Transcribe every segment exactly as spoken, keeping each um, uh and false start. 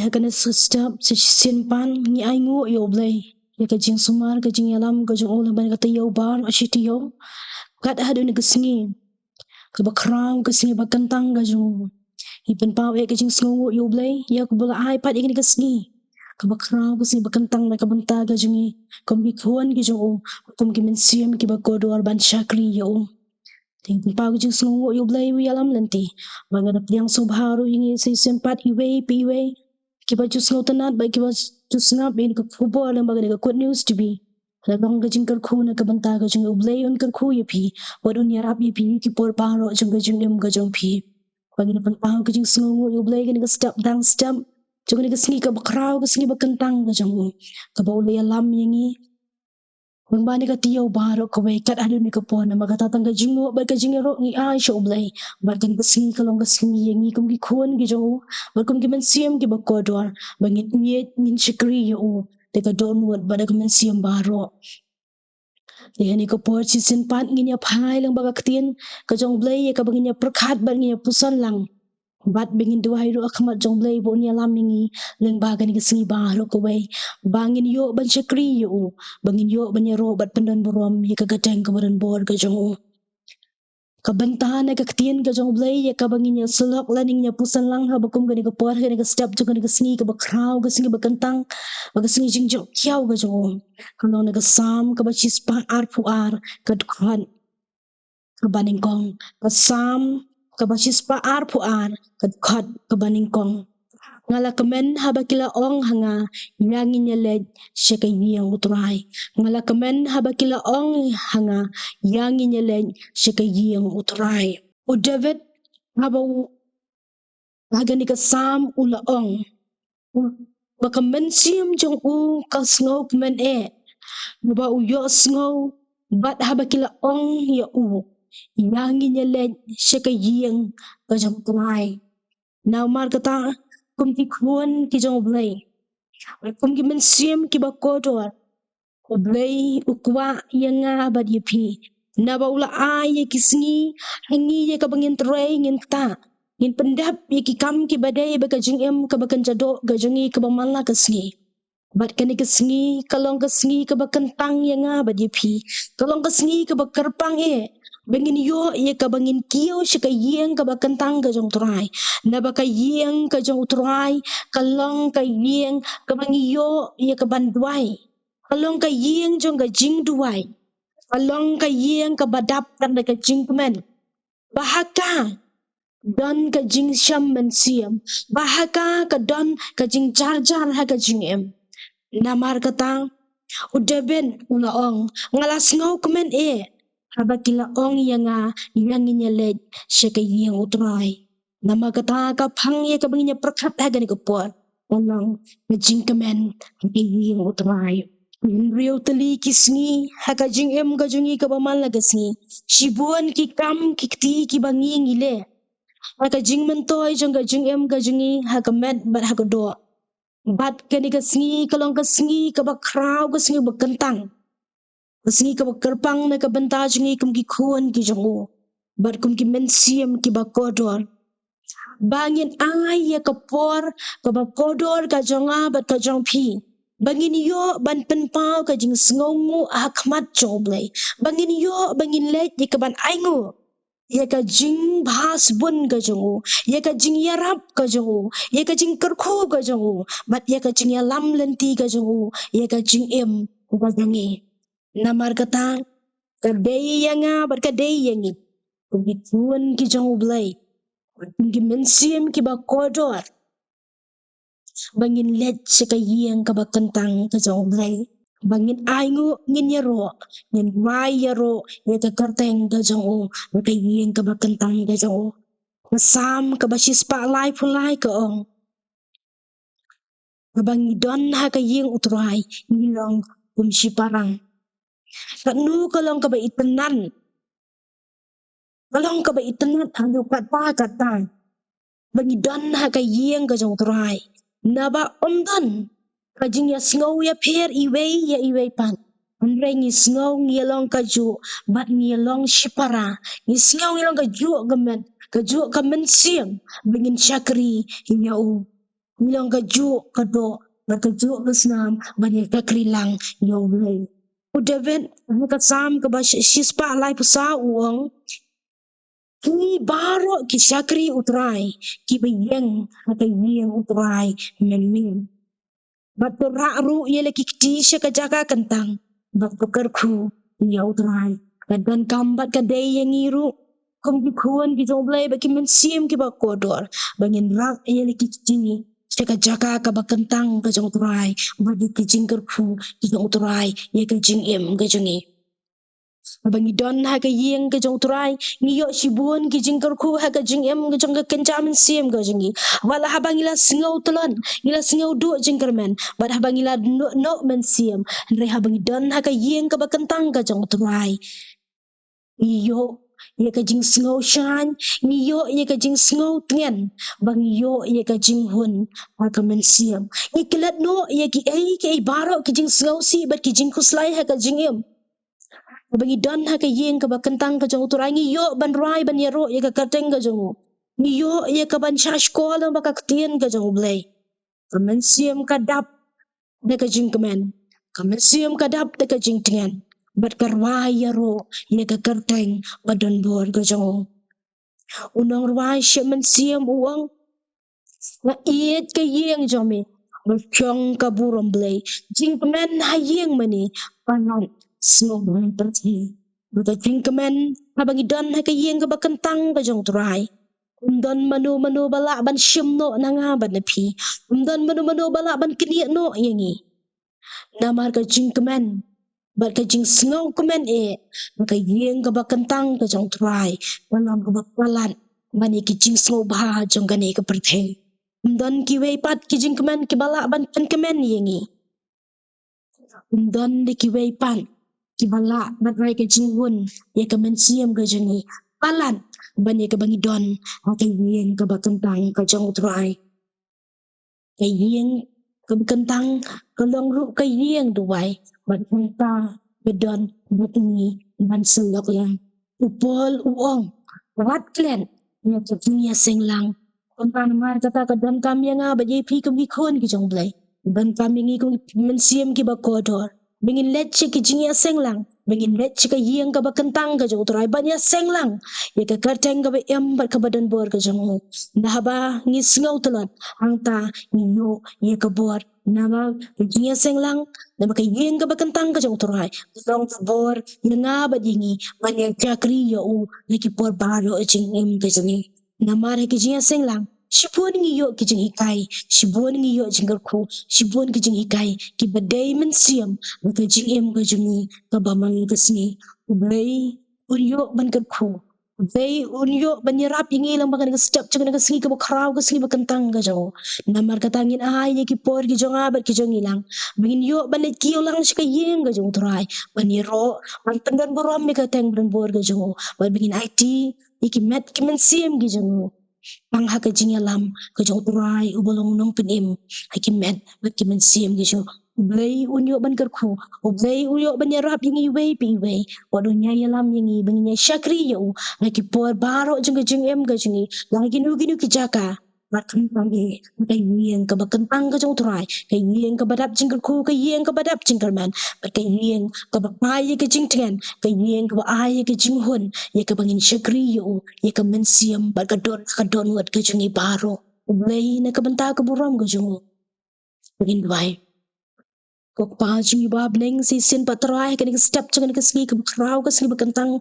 Ha kane ka step, sa shisien pat ngi ainguh ïa U Blei ïa ka jingsumar, ka jingïalam ka jong u lyngba kata ïa u baroh shi taïew. Kat haduh kane ka sngi kaba khraw, ka sngi ba kyntang ka jong u, ngi pynpaw ïa ka jingsngewnguh ïa U Blei ïa kaba u la ai pat ïa kane ka sngi kaba khraw, ka sngi ba kyntang na ka bynta ka jong ngi kum ki khun ki jong u, kum ki mynsiem kiba kordor ban shakri ïa u. Te ngi pynpaw ka jingsngewnguh ïa U Blei uba ïalam lynti. Ba ngi da pdiang sngewbha ruh ïa ngi sa shisien pat iwei pa iwei kiba ju sngewtynnad bad kiba ju sngap ïa kane ka khubor lyngba kane ka Good News T V. La long ka jingkyrkhu na ka bynta ka jong ngi. U Blei un kyrkhu ïa phi bad un ïarap ïa phi ïa ki por baroh jong ka jingim ka jong phi. Ba ngi da pynpaw ka jingsngewnguh ïa U Blei kane ka step dang step jong kane ka sngi kaba khraw, ka sngi ba kyntang ka jong u, kaba u la ïalam ïa ngi lyngba kane ka taïew baroh kawei kat haduh kane ka por. Namar kata tang ka jingnguh bad ka jingïaroh ngi ai sha U Blei. Bad kane ka sngi ka long ka sngi ïa ngi kum ki khun ki jong u bad kum ki mynsiem kiba kordor, ba ngin ïeit, ngin shakri ïa u da ka dohnud bad da ka mynsiem baroh. Te ha kane ka por shisien pat ngin ïa phai lyngba ka ktien ka jong U Blei ïa kaba ngin ïa pyrkhat bad ngin ïa puson lang. Bad ba ngin duwai ruh ha khmat jong U Blei ba un ïalam ïa ngi lyngba kane ka sngi baroh kawei, ba ngin ïoh ban shakri ïa u, ba ngin ïoh ban ïaroh bad pyndonburom ïa ka kyrteng kaba donbor ka jong u. Ka bynta na ka ktien ka jong U Blei ïa kaba ngin ïa sylloh lane ngin ïa puson lang ha ba kum kane ka por, kane ka step jong kane ka sngi kaba khraw, ka sngi ba kyntang, ba ka sngi jingjop khiaw ka jong u, ka long na ka Salm kaba shispah arphew ar, ka dkhot kaba nyngkong. Ka Salm kaba shispah arphew ar, ka dkhot kaba nyngkong. Nga la kmen haba ki la ong ha nga, ïa ngin ïa leit sha ka ïing U Trai. Nga la kmen haba ki la ong ha nga, ïa ngin ïa leit sha ka ïing U Trai. U David haba u ha kane ka Salm u la ong, u, ba ka mynsiem jong u ka sngewkmen eh, ba u ïohsngew bad haba ki la ong ïa u, ïa ngin ïa leit sha ka ïing ka jong U Trai. Namar kata, kum ki khun ki jong U Blei, kum ki mynsiem kiba kordor, U Blei u kwah ïa nga bad ïa phi, naba u la ai ïa ki sngi ha ngi ïa kaba ngin trei, ngin ktah, ngin pyndep ïa ki kam kiba dei bad ka jingim kaba kynja doh ka jong ngi kaba man la ka sngi. Bad kane ka sngi ka long ka sngi kaba kyntang ïa nga bad ïa phi. Ka long ka sngi kaba kyrpang eh, ba ngin ïoh ïa kaba ngin kiew sha ka ïing kaba kyntang ka jong U Trai. Naba ka ïing ka jong U Trai ka long ka ïing kaba ngi ïoh ïa kaban duwai. Ka long ka ïing jong ka jingduwai. Ka long ka ïing kaba dap tang da ka jingkmen. Ba ha ka don ka jingshem mynsiem. Ba ha ka ka don ka jingjarjar ha ka jingim. Namar kata, u David u la ong, nga la sngewkmen eh, haba ki la ong ïa nga, ïa ngin ïa leit sha ka ïing U Trai. Namar kata ka phang ïa kaba ngin ïa pyrkhat ha kane ka por, ka long ka jingkmen ha ka ïing U Trai. Hynriew tylli ki sngi ha ka jingim ka jong ngi kaba man la ka sngi, shibun ki kam ki kti kiba ngi ngi leh ha ka jingmyntoi jong ka jingim ka jong ngi, ha ka met bad ha ka doh. Bad kane ka sngi ka long ka sngi kaba khraw, ka sngi ba kyntang, ka sngi kaba kyrpang na ka bynta jong ngi kum ki khun ki jong u bad kum ki mynsiem kiba kordor. Ba ngin ai ïa ka por kaba kordor ka jong nga bad ka jong phi, ba ngin ïoh ban pynpaw ka jingsngewnguh ha khmat jong U Blei. Ba ngin ïoh, ba ngin leit ïa kaban ainguh ïa ka jingbha sbun ka jong u, ïa ka jingïarap ka jong u, ïa ka jingkyrkhu ka jong u, bad ïa ka jingïalam lynti ka jong u ïa ka jingim ka jong ngi. Namar kata, ka dei ïa nga bad ka dei ïa ngi kum ki khun ki jong U Blei, kum ki mynsiem kiba kordor, ba ngin leit sha ka ïing kaba kyntang ka jong U Blei, ba ngin ainguh, ngin ïaroh, ngin wai ïaroh ïa ka kyrteng ka jong u ha ka ïing kaba kyntang ka jong u. Ka Salm kaba shispah laiphew lai ka ong, haba ngi don ha ka ïing U Trai ngi long kum shipara. Katno ka long kaba itynnad, ka long kaba itynnad haduh katta katta ba ngi don ha ka ïing ka jong U Trai. Naba ym don ka jingïasngew ïapher iwei ïa iwei pat, hynrei ngi sngew ngi ïa long kajuh bad ngi ïa long shipara. Ngi sngew ngi long kajuh ka met, kajuh ka mynsiem ba ngin shakri ïa u. ngi long ka juh ka doh bad ka juh ka snam ban ïa shakri lang ïa U Blei. U David ha ka Salm kaba shi, shispah laiphew saw u ong, "Ki baroh ki shakri U Trai kiba ïeng ha ka ïing U Trai mynmiet. Bad to rah ruh ïa la ki kti sha ka jaka kyntang, bad to kyrkhu ïa U Trai." Ka donkam bad ka dei ïa ngi ruh kum ki khun ki jong U Blei bad ki mynsiem kiba kordor, ba ngin rah ïa la ki kti sha ka jaka kaba kyntang ka jong U Trai, bad ïa ki jingkyrkhu ki jong U Trai ïa ka jingim ka jong ngi. Haba ngi don ha ka ïing ka jong U Trai, ngi ïoh shibun ki jingkyrkhu ha ka jingim ka jong ka kynja mynsiem ka jong ngi. Wat la haba ngi la sngew tlot, ngi la sngew duh jingkyrmen, bad haba ngi la noh, noh mynsiem. Hynrei haba ngi don ha ka ïing kaba kyntang ka jong U Trai, ngi ïoh ïa ka jingsngew shaiñ, ngi ïoh ïa ka jingsngew tngen, ba ngi ïoh ïa ka jinghun ha ka mynsiem. Ngi klet noh ïa kiei kiei baroh ki jingsngewsih bad ki jingkhuslai ha ka jingim. Haba ngi don ha ka ïing kaba kyntang ka jong U Trai, ngi ïoh ban rwai ban ïaroh ïa ka kyrteng ka jong U. Ngi ïoh ïa ka ban shah shkor lyngba ka ktien ka jong U Blei. Ka mynsiem ka dap da ka jingkmen. Ka mynsiem ka dap da ka jingtngen. Bad ka rwai ïaroh ïa ka kyrteng ba donbor ka jong U. U nongrwai sha mynsiem u ong, nga ïeit ka ïing jong me, nga shong ka burom Blei. Jingkmen ha ïing mane, palat sngewbha pyrthei. Bad ka jingkmen haba ngi don ha ka ïing kaba kyntang ka jong U Trai, ym don mano mano ba lah ban shim noh na nga bad na phi. Ym don mano mano ba lah ban knieh noh ïa ngi. Namar ka jingkmen bad ka jingsngew kmen eh, ba ka ïing kaba kyntang ka jong U Trai ka long kaba palat ban ïa ki jingsngewbha jong kane ka pyrthei. Ym don kiwei pat ki jingkmen kiba lah ban pynkmen ïa ngi. Ym don da kiwei pat kiba lah ban ai ka jinghun ïa ka mynsiem ka jong ngi, palat ban ïa kaba ngi don ha ka ïing kaba kyntang ka jong U Trai. Ka ïing kaba kyntang ka long ruh ka ïing duwai, bad hangta ka don bad ngi ban sylloh lang. U Paul u ong, wat klet ïa ka jingïaseng lang. Kumta namar kata ka donkam ïa nga bad ïa phi kum ki khun ki jong U Blei, ka donkam ïa ngi kum ki mynsiem kiba kordor, ba ngin leit sha ka jingïaseng lang, ba ngin leit sha ka ïing kaba kyntang ka jong U Trai ban ïaseng lang ïa ka kyrteng kaba im bad kaba donbor ka jong U. Naba haba ngi sngew tlot, hangta ngi ïoh ïa ka bor. Naba ka jingïaseng lang, naba ka ïing kaba kyntang ka jong U Trai ka long ka bor ïa nga bad ïa ngi ban ïa shakri ïa U na ki por baroh jingim ka jong ngi. Namar ha ka jingïaseng lang shibun ngi ïoh ki jinghikai, shibun ngi ïoh jingkyrkhu, shibun ki jinghikai kiba dei mynsiem ha ka jingim ka jong ngi kaba man ka sngi. U Blei un ïoh ban kyrkhu, U Blei un ïoh ban ïarap ïa ngi lyngba kane ka step jong kane ka sngi kaba khraw, ka sngi ba kyntang ka jong U. Namar kata ngin ai ïa ki por ki jong nga bad ki jong ngi lang, ba ngin ïoh ban leit kiew lang sha ka ïing ka jong U Trai, ban ïaroh, ban pyndon burom ïa ka kyrteng ba donbor ka jong U, bad ba ngin aiti ïa ki met ki mynsiem ki jong U tang ha ka jingïalam ka jong U Trai uba long Nongpynim ha ki met bad ki mynsiem ki jong U. U Blei un ïoh ban kyrkhu, U Blei un ïoh ban ïarap ïa ngi iwei pa iwei, bad un ïa ïalam ïa ngi ba ngin ïa shakri ïa U na ki por baroh jong ka jingim ka jong ngi, la ha kino kino ki jaka. Bad khamtam eh, ka ïing kaba kyntang ka jong U Trai, ka ïing kaba dap jingkyrkhu, ka ïing kaba dap jingkyrmen, bad ka ïing kaba ai ïa ka jingtngen, ka ïing kaba ai ïa ka jinghun ïa kaba ngin shakri ïa U, ïa ka mynsiem bad ka don, ka dohnud ka jong ngi baroh. U Blei na ka bynta ka burom ka jong U. Ngin duwai. Ko Kpa jong ngi ba ha bneng, shisien pat Trai, kane ka step jong kane ka sngi kaba khraw, ka sngi ba kyntang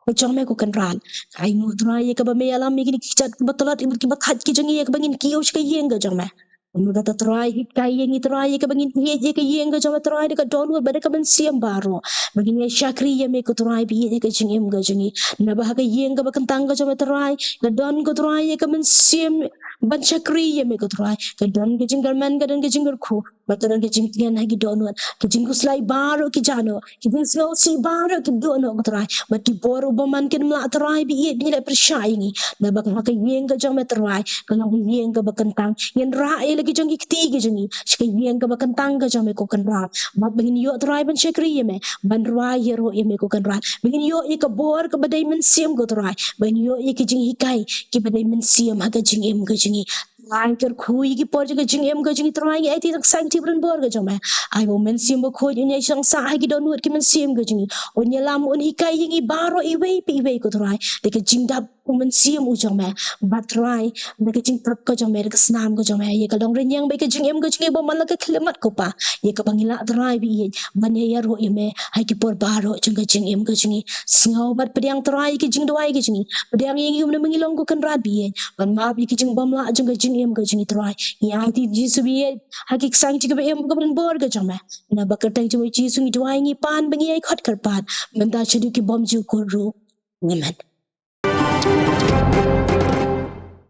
ka jong Me ko Kynrad, ai nguh Trai ïa kaba Me ïalam ïa kine ki kjat kiba tlot, ïa kiba thait ki jong ngi, ïa kaba ngin kiew sha ka ïing ka jong Me. Kumta Trai, hikai ïa ngi Trai, ïa kaba ngin ïeit ïa ka ïing ka jong Me Trai da ka dohnud bad da ka mynsiem baroh, ba ngin ïa shakri ïa Me ko Trai ba ïeit ïa ka jingim ka jong ngi. Naba ha ka ïing kaba kyntang ka jong Me Trai, ka don ko Trai ïa ka mynsiem ban shakri ïa Me ko Trai, ka don ka jingkyrmen, ka don ka jingkyrkhu, bad ka don ka jingtngen ha ki dohnud, ka jingkhuslai baroh ki jah noh, ka jingsngewsih baroh ki duh noh ko Trai, bad ki bor u bymman kin ym lah Trai ba ïeit ba ngin leh pyrshah ïa ngi. Naba ha ka ïing ka jong Me Trai ka long ka ïing kaba kyntang. Ngin rah ïa la ki jong ki kti ki jong ngi sha ka ïing kaba kyntang ka jong Me ko Kynrad, bad ba ngin ïoh Trai ban shakri ïa Me, ban rwai ïaroh ïa Me ko Kynrad, ba ngin ïoh ïa ka bor kaba dei mynsiem ko Trai, ba ngin ïoh ïa ki jinghikai kiba dei mynsiem ha ka jingim ka jong ngi. Trai, kyrkhu ïa ki por jong ka jingim ka jong ngi Trai, ngi aiti tang ka saiñ ba rit bor ka jong me. Ai ba u Mynsiem Bakhuid un ïai shong sah ha ki dohnud ki mynsiem ka jong ngi, un ïalam, un hikai ïa ngi baroh iwei pa iwei ko Trai, da ka jingdap u Mynsiem u jong me. Bad Trai, da ka jingpyrkhat ka jong me, da ka snam ka jong me, ïa ka long rynïeng bad ka jingim ka jong ngi ba man la ka khyllipmat ko Pa. Ïa kaba ngi lah Trai ba ïeit ban ïa ïaroh ïa me ha ki por baroh jong ka jingim ka jong ngi. Sngew bad pdiang Trai ïa ka jingduwai ka jong ngi. Pdiang ïa ngi kumno ba ngi long ko Kynrad ba ïeit, ban map ïa ka jingbymlah jong ka jingim ka jong ngi Trai. Ngi aiti Jisu ba ïeit ha ka saiñ jong ka ba im ka ba rit bor ka jong me. Naba kyrteng jong u Jisu ngi duwai, ngi pan bad ngi ïai khot kyrpad, mynta shaduh ki bymjukut ruh. Amen.